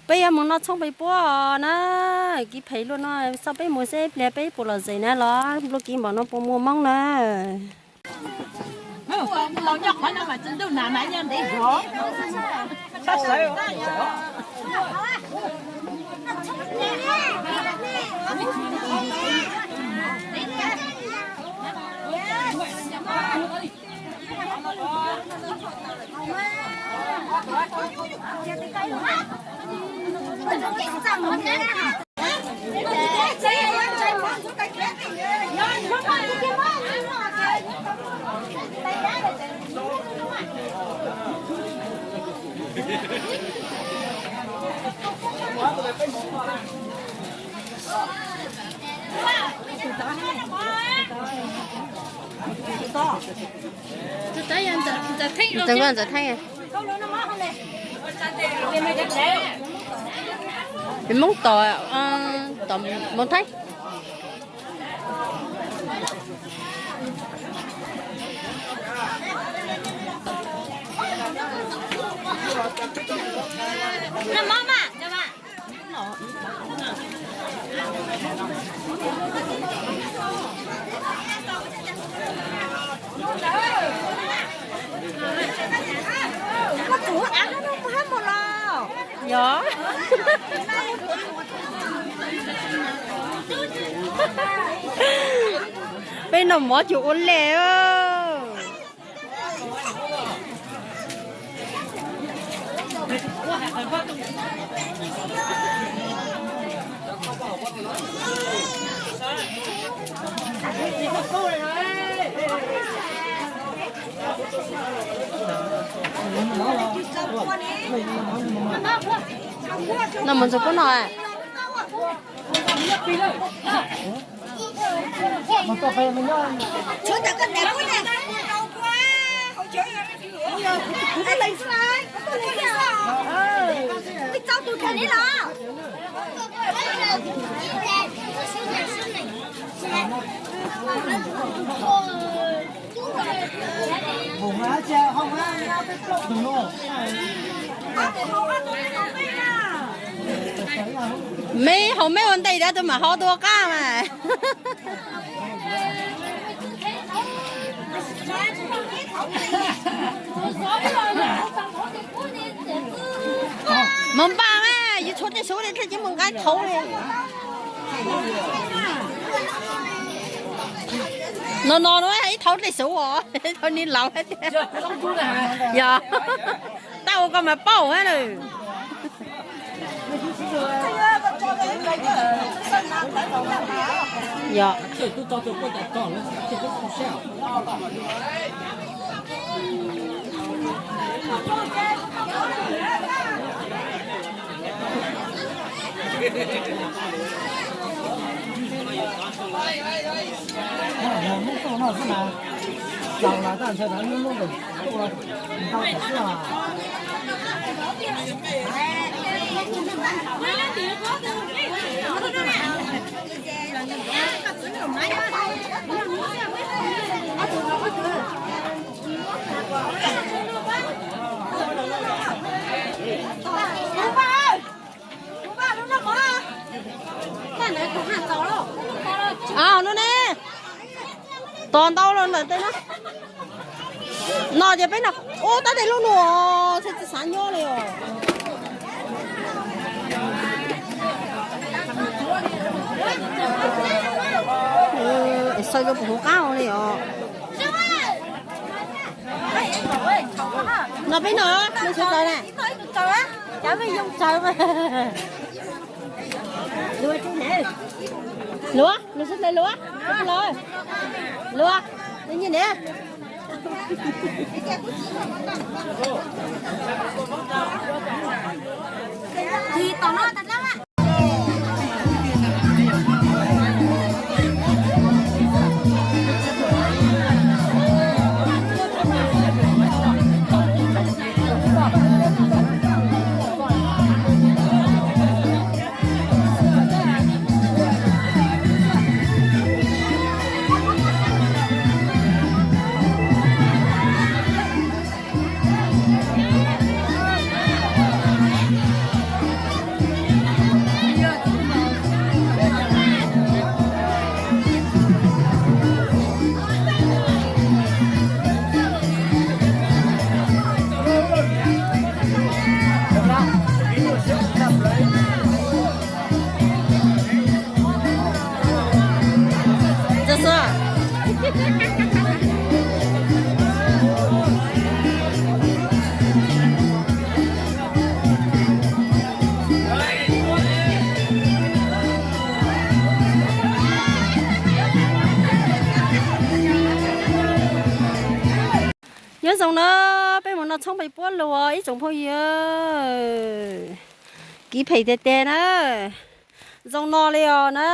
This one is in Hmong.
Peb yuav mus noj tshoob pes puab na, kis phem luaj no, xauj peb mus seb ib pliag peb puas lom zem na los nplua kis npaum no puas muaj Hmoob na. Ntxawm Theej, Hmoob tos, tos Ntxawm Theej. Yog. Peb noj mov cuag ua lej. Noj mov ntxuag puab noj. Mej haus mej ua ntej dab tug mam haus dua qab mas. Mov npaj mas yuav tshuav tej suv li thiaj cia mus nqa thaud li. No no no ib thaud tej suv os, thaud ni laus thiab tiag. Yog, tab ua koj mas paub na. Yog. Au no ne, tos ntau los ntawm tej no. No ces peb no, ub tab tej lub no, txhaj tsis xav nyob li os. Xav yuav puas huv qab li os. No peb no, no sawv daws na. Luav, luav sawv daws luav, luav, luav, luav nyiaj niam. Nyob zoo na, peb mus noj tshoob pem puab lug ib tsoom phooj ywg. Kiv phem tiag tiag na, zoo no li os na.